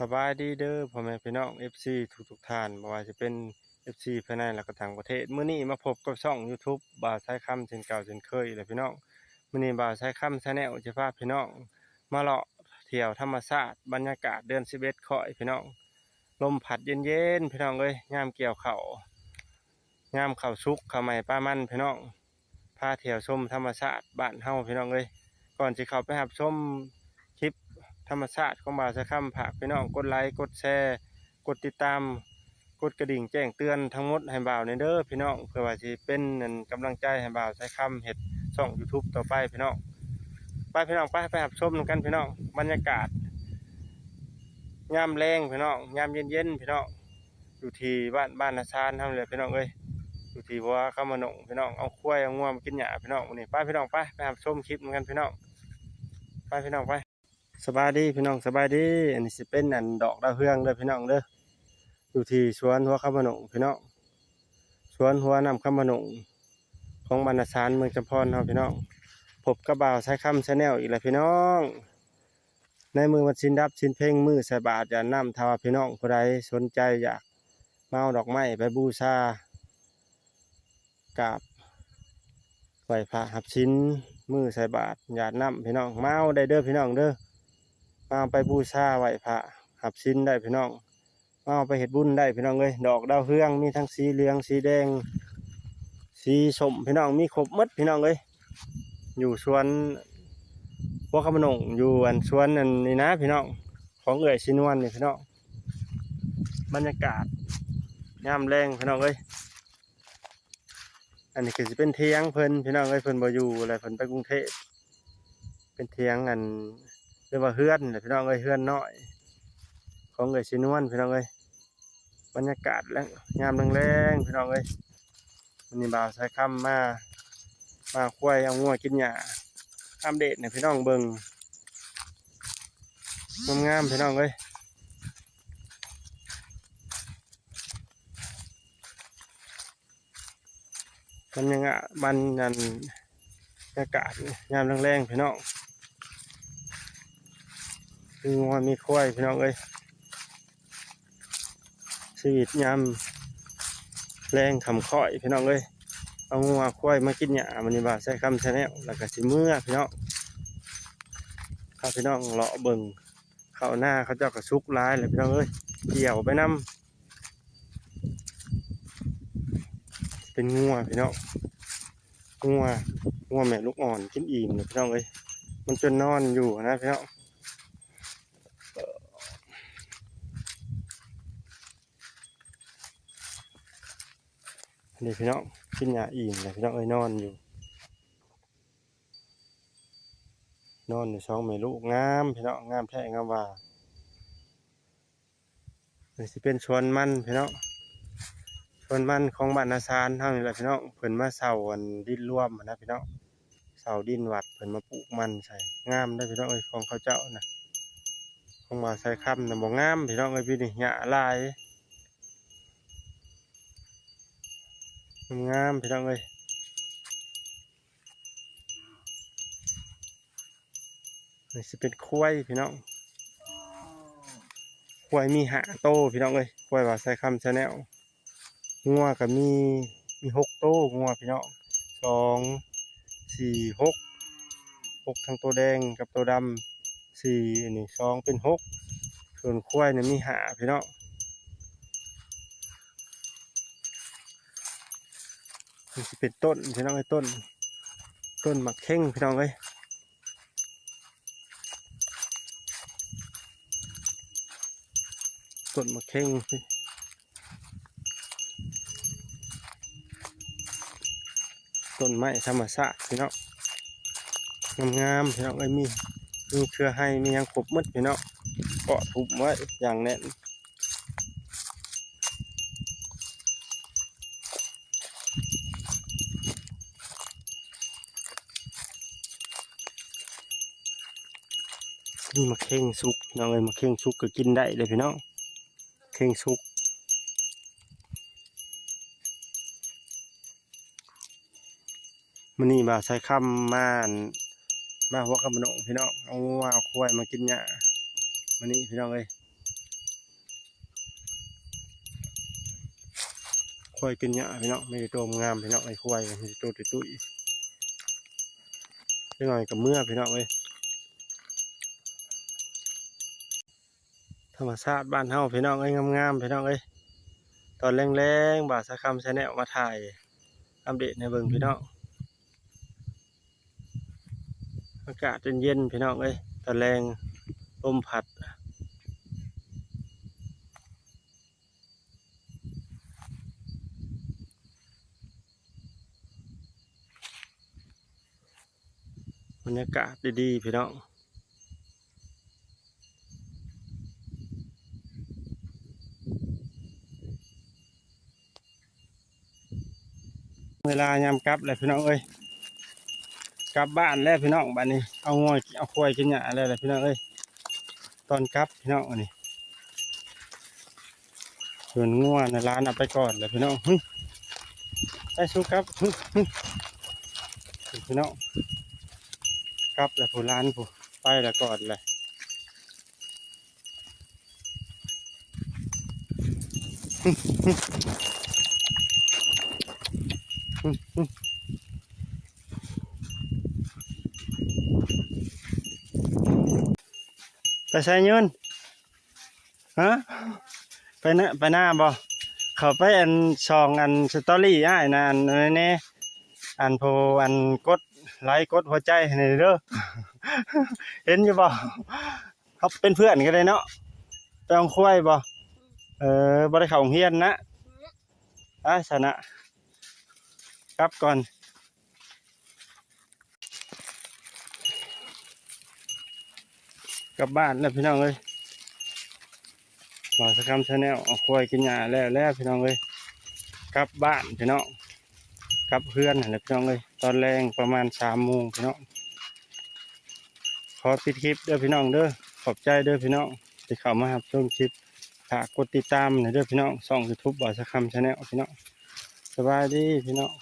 ສະບາຍດີເດີພໍ່ແມ່ພີ່ນ້ອງ ເອັຟຊີ ທຸກໆທ່ານ ບໍ່ວ່າຈະເປັນ ເອັຟຊີ ພາຍໃນ ແລະກໍຕ່າງປະເທດ. ມື້ນີ້ມາພົບກັບຊ່ອງ YouTube ບ່າວສາຍຄຳ ເຊັ່ນເກົ່າເຊັ່ນເຄີຍອີກແລ້ວພີ່ນ້ອງ. ມື້ນີ້ບ່າວສາຍຄຳ Channel ຈະພາພີ່ນ້ອງມາເລາະທ່ຽວທຳມະຊາດ ບັນຍາກາດເດືອນສິບເອັດຂ້ອຍພີ່ນ້ອງ. ລົມພັດເຢັນໆ ພີ່ນ້ອງເອີຍ ຍາມກ່ຽວເຂົ້າ ຍາມເຂົ້າສຸກເຂົ້າໃໝ່ປາມັນພີ່ນ້ອງ. ພາທ່ຽວຊົມທຳມະຊາດບ້ານເຮົາພີ່ນ້ອງເອີຍ. ກ່ອນຊິເຂົ້າໄປຮັບຊົມຄລິບທຳມະຊາດຂອງບ່າວສາຍຄຳ ຝາກພີ່ນ້ອງກົດໄລ ກົດແຊ ກົດຕິດຕາມ ກົດກະດິ່ງແຈ້ງເຕືອນທັງໝົດໃຫ້ບ່າວແດ່ເດີພີ່ນ້ອງ ເພື່ອວ່າຊິເປັນອັນກຳລັງໃຈໃຫ້ບ່າວສາຍຄຳເຮັດຊ່ອງ YouTube ຕໍ່ໄປພີ່ນ້ອງ. ໄປພີ່ນ້ອງ ໄປ ໄປຮັບຊົມນຳກັນພີ່ນ້ອງ ບັນຍາກາດຍາມແລງພີ່ນ້ອງ ຍາມເຢັນໆ ພີ່ນ້ອງ. ຢູ່ທີ່ບ້ານ ບ້ານນາຊານເຮົານີ້ແຫຼະພີ່ນ້ອງເອີຍ ຢູ່ທີ່ຫົວຄຳມະໜົງພີ່ນ້ອງ. ເອົາຄວາຍເອົາງົວມາກິນຫຍ້າພີ່ນ້ອງມື້ນີ້. ໄປພີ່ນ້ອງ ໄປ ໄປຮັບຊົມຄລິບນຳກັນພີ່ນ້ອງ ໄປພີ່ນ້ອງ ໄປ. ສະບາຍດີພີ່ນ້ອງ ສະບາຍດີ. ອັນນີ້ຊິເປັນອັນດອກດາວເຮືອງເດີພີ່ນ້ອງເດີ ຢູ່ທີ່ສວນຫົວຄຳມະໜົງພີ່ນ້ອງ ສວນຫົວນ້ຳຄຳມະໜົງ ຂອງບ້ານນາຊານ ເມືອງຈຳພອນເຮົາພີ່ນ້ອງ. ພົບກັບບ່າວສາຍຄຳ Channel ອີກແລ້ວພີ່ນ້ອງ. ໃນມື້ວັນສິນດັບສິນເພັງ ມື້ໃສ່ບາດຢາດນ້ຳ ຖ້າວ່າພີ່ນ້ອງຜູ້ໃດສົນໃຈຢາກມາເອົາດອກໄມ້ໄປບູຊາ ກາບໄຫວ້ພະຮັບສິນ ມື້ໃສ່ບາດຢາດນ້ຳພີ່ນ້ອງ ມາເອົາໄດ້ເດີພີ່ນ້ອງເດີ. ມາເອົາໄປບູຊາໄຫວ້ພະຮັບສິນໄດ້ພີ່ນ້ອງ ມາເອົາໄປເຮັດບຸນໄດ້ພີ່ນ້ອງເອີຍ. ດອກດາວເຮືອງມີທັງສີເຫຼືອງ ສີແດງ ສີສົ້ມພີ່ນ້ອງ ມີຄົບໝົດພີ່ນ້ອງເອີຍ. ຢູ່ສວນຫົວຄຳມະໜົງ ຢູ່ອັນສວນອັນນີ້ນະພີ່ນ້ອງ ຂອງເອື້ອຍສີນວນນີ້ພີ່ນ້ອງ. ບັນຍາກາດຍາມແລງພີ່ນ້ອງເອີຍ. ອັນນີ້ກໍຊິເປັນຖຽງເພິ່ນພີ່ນ້ອງເອີຍ ເພິ່ນບໍ່ຢູ່ແລ້ວ ເພິ່ນໄປກຸງເທບ. ເປັນຖຽງອັນ ຫຼືວ່າເຮືອນແຫຼະພີ່ນ້ອງເອີຍ ເຮືອນນ້ອຍຂອງເອື້ອຍສີນວນພີ່ນ້ອງເອີຍ. ບັນຍາກາດແລງ ຍາມແລງໆ ພີ່ນ້ອງເອີຍ. ມື້ນີ້ບ່າວສາຍຄຳມາ ມາເອົາຄວາຍເອົາງົວກິນຫຍ້າ ອັບເດດໃຫ້ພີ່ນ້ອງເບິ່ງ ງາມໆ ພີ່ນ້ອງເອີຍ. ບັນຍາກາດ ບັນ ອັນ ຍາກາດຍາມແລງໆ ພີ່ນ້ອງ ມີງົວມີຄວາຍພີ່ນ້ອງເອີຍ. ຊີວິດຍາມແລງຄ່ຳຄ້ອຍພີ່ນ້ອງເອີຍ ເອົາງົວເອົາຄວາຍມາກິນຫຍ້າ. ມື້ນີ້ບ່າວສາຍຄຳ Channel ແລ້ວກໍຊິເມືອພີ່ນ້ອງ ພາພີ່ນ້ອງເລາະເບິ່ງ ເຂົ້ານາເຂົາເຈົ້າກໍສຸກຫຼາຍແລ້ວພີ່ນ້ອງເອີຍ ກ່ຽວໄປນຳ. ເປັນງົວພີ່ນ້ອງ ງົວ ງົວແມ່ລູກອ່ອນກິນອີ່ມແລ້ວພີ່ນ້ອງເອີຍ ມັນຈົນນອນຢູ່ນະພີ່ນ້ອງ. ນີ້ພີ່ນ້ອງ ກິນຫຍ້າອີ່ມແລ້ວພີ່ນ້ອງເອີຍ ນອນຢູ່ ນອນຢູ່ສອງແມ່ລູກ ງາມພີ່ນ້ອງ ງາມແທ້ງາມວ່າ. ນີ້ຊິເປັນສວນມັນພີ່ນ້ອງ ສວນມັນຂອງບ້ານນາຊານເຮົານີ້ແຫຼະພີ່ນ້ອງ. ເພິ່ນມາເຊົ່າອັນດິນລວມຫັ້ນນະພີ່ນ້ອງ ເຊົ່າດິນວັດ ເພິ່ນມາປູກມັນໃສ່ ງາມເດີພີ່ນ້ອງເອີຍ. ຂອງເຂົາເຈົ້ານະ ຂອງບ່າວສາຍຄຳນະບໍ່ງາມພີ່ນ້ອງເອີຍ ປີນີ້ຫຍ້າຫຼາຍ ງາມໆ ພີ່ນ້ອງເອີຍ. ນີ້ຊິເປັນຄວາຍພີ່ນ້ອງ ຄວາຍມີຫ້າໂຕພີ່ນ້ອງເອີຍ ຄວາຍບ່າວສາຍຄຳ Channel. ງົວກໍມີ ມີຫົກໂຕງົວພີ່ນ້ອງ ສອງ ສີ່ ຫົກ ຫົກ ທັງໂຕແດງກັບໂຕດຳ ສີ່ ອັນນີ້ສອງເປັນຫົກ ສ່ວນຄວາຍນີ້ມີຫ້າພີ່ນ້ອງ. ມັນຊິເປັນຕົ້ນພີ່ນ້ອງເອີຍ ຕົ້ນ ຕົ້ນໝາກເຂັງພີ່ນ້ອງເອີຍ ຕົ້ນໝາກເຂັງ ຕົ້ນໄມ້ທຳມະຊາດພີ່ນ້ອງ ງາມໆ ພີ່ນ້ອງເອີຍ. ມີ ມີເຄືອໄຮ ມີຫຍັງຄົບໝົດພີ່ນ້ອງ ເກາະທຸ້ມໄວ້ຢ່າງແໜ້ນ. ນີ້ໝາກເຂັງສຸກພີ່ນ້ອງເອີຍ ໝາກເຂັງສຸກກໍກິນໄດ້ເດ້ພີ່ນ້ອງ ເຂັງສຸກ. ມື້ນີ້ບ່າວສາຍຄຳມາ ມາຫົວຄຳມະໜົງພີ່ນ້ອງ ເອົາງົວເອົາຄວາຍມາກິນຫຍ້າມື້ນີ້ພີ່ນ້ອງເອີຍ. ຄວາຍກິນຫຍ້າພີ່ນ້ອງ ມີແຕ່ໂຕງາມພີ່ນ້ອງເອີຍ ຄວາຍມີແຕ່ໂຕຕຸ້ຍໆ ຈັກໜ່ອຍກໍເມືອພີ່ນ້ອງເອີຍ. ທຳມະຊາດບ້ານເຮົາພີ່ນ້ອງເອີຍ ງາມໆ ພີ່ນ້ອງເອີຍ. ຕອນແລງໆ ບ່າວສາຄຳ Channel ມາຖ່າຍອັບເດດໃຫ້ເບິ່ງພີ່ນ້ອງ. ອາກາດເຢັນໆ ພີ່ນ້ອງເອີຍ ຕອນແລງ ລົມພັດ. ບັນຍາກາດດີໆ ພີ່ນ້ອງ. ເວລາຍາມກັບແລ້ວພີ່ນ້ອງເອີຍ ກັບບ້ານແລ້ວພີ່ນ້ອງ. ບາດນີ້ເອົາງົວເອົາຄວາຍກິນຫຍ້າແລ້ວແຫຼະພີ່ນ້ອງເອີຍ ຕອນກັບພີ່ນ້ອງ. ອັນນີ້ ສ່ວນງົວນະ ຫຼານເອົາໄປກ່ອນແລ້ວພີ່ນ້ອງ. ຫຶ ໄປສູ່ກັບ ຫຶ ຫຶ ພີ່ນ້ອງ ກັບແລ້ວ ຜູ້ຫຼານຜູ້ໄປແລ້ວກ່ອນແຫຼະ. ໄປໃສຍືນ? ຮະ? ໄປນາ ໄປນາບໍ່? ເຂົ້າໄປອັນຊ່ອງອັນສະຕໍຣີອ້າຍນະ ອັນນັ້ນແດ່ ອັນຜູ້ອັນກົດໄລກົດຫົວໃຈໃຫ້ແດ່ເດີ ເຫັນຢູ່ບໍ່? ເຮົາເປັນເພື່ອນກັນໄດ້ເນາະ. ໄປເອົາຄວາຍບໍ່? ເອີ ບໍ່ໄດ້ເຂົ້າໂຮງຮຽນນະ. ໄປຊະນະ ກັບກ່ອນ. ກັບບ້ານແລ້ວພີ່ນ້ອງເອີຍ ບ່າວສາຄຳ Channel ເອົາຄວາຍກິນຫຍ້າແລ້ວແລ້ວພີ່ນ້ອງເອີຍ. ກັບບ້ານພີ່ນ້ອງ ກັບເຮືອນຫັ້ນແຫຼະພີ່ນ້ອງເອີຍ. ຕອນແລງປະມານສາມໂມງພີ່ນ້ອງ. ຂໍປິດຄລິບເດີພີ່ນ້ອງເດີ. ຂອບໃຈເດີພີ່ນ້ອງທີ່ເຂົ້າມາຮັບຊົມຄລິບ. ຝາກກົດຕິດຕາມໃຫ້ເດີພີ່ນ້ອງ ຊ່ອງ YouTube ບ່າວສາຄຳ Channel ພີ່ນ້ອງ. ສະບາຍດີພີ່ນ້ອງ.